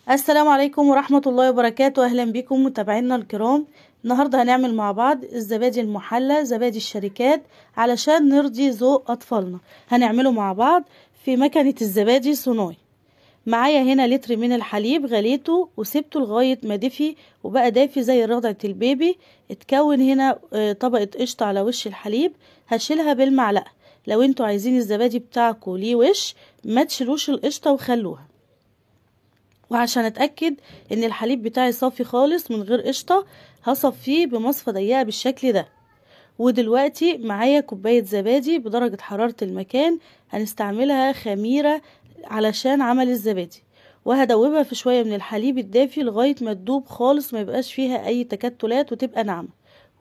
السلام عليكم ورحمة الله وبركاته. أهلا بكم متابعينا الكرام. النهاردة هنعمل مع بعض الزبادي المحلى، زبادي الشركات، علشان نرضي ذوق أطفالنا. هنعمله مع بعض في مكنة الزبادي سوناي. معايا هنا لتر من الحليب، غليته وسبته لغاية ما دفي وبقى دافي زي رضعة البيبي. اتكون هنا طبقة قشطة على وش الحليب، هشيلها بالمعلقة. لو انتوا عايزين الزبادي بتاعكم ليه وش ما تشيلوش القشطة وخلوها. وعشان اتاكد ان الحليب بتاعي صافي خالص من غير قشطه هصفيه بمصفى ضيقه بالشكل ده. ودلوقتي معايا كوباية زبادي بدرجة حرارة المكان، هنستعملها خميره علشان عمل الزبادي، وهدوبها في شوية من الحليب الدافي لغاية ما تدوب خالص، ما يبقاش فيها اي تكتلات وتبقى ناعمة.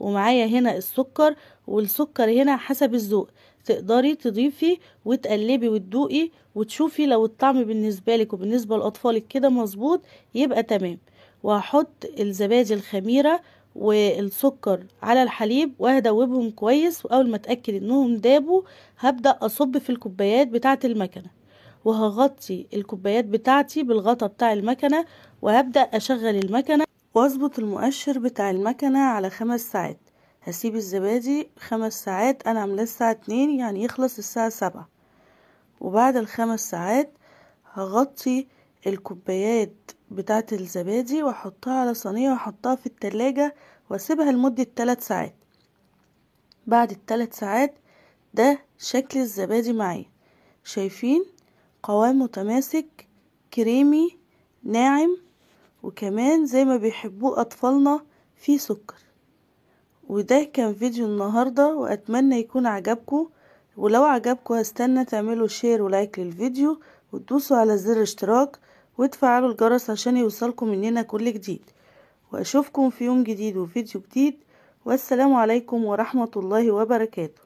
ومعايا هنا السكر، والسكر هنا حسب الذوق، تقدري تضيفي وتقلبي وتدوقي وتشوفي لو الطعم بالنسبة لك وبالنسبة لاطفالك كده مظبوط يبقى تمام. وهحط الزبادي الخميره والسكر على الحليب وهدوبهم كويس، واول ما اتاكد انهم دابوا هبدا اصب في الكوبايات بتاعه المكنه، وهغطي الكوبايات بتاعتي بالغطا بتاع المكنه، وهبدا اشغل المكنه واظبط المؤشر بتاع المكنه على 5 ساعات. هسيب الزبادي 5 ساعات، انا عاملاه الساعة 2 يعني يخلص الساعة 7. وبعد ال5 ساعات هغطي الكوبايات بتاعه الزبادي واحطها على صينية واحطها في التلاجة واسيبها لمدة 3 ساعات. بعد ال3 ساعات ده شكل الزبادي معايا، شايفين قوام متماسك كريمي ناعم، وكمان زي ما بيحبوه اطفالنا فيه سكر. وده كان فيديو النهاردة، واتمنى يكون عجبكم، ولو عجبكم هستنى تعملوا share و like للفيديو وتدوسوا على زر اشتراك وتفعلوا الجرس عشان يوصلكم مننا كل جديد. واشوفكم في يوم جديد وفيديو جديد، والسلام عليكم ورحمة الله وبركاته.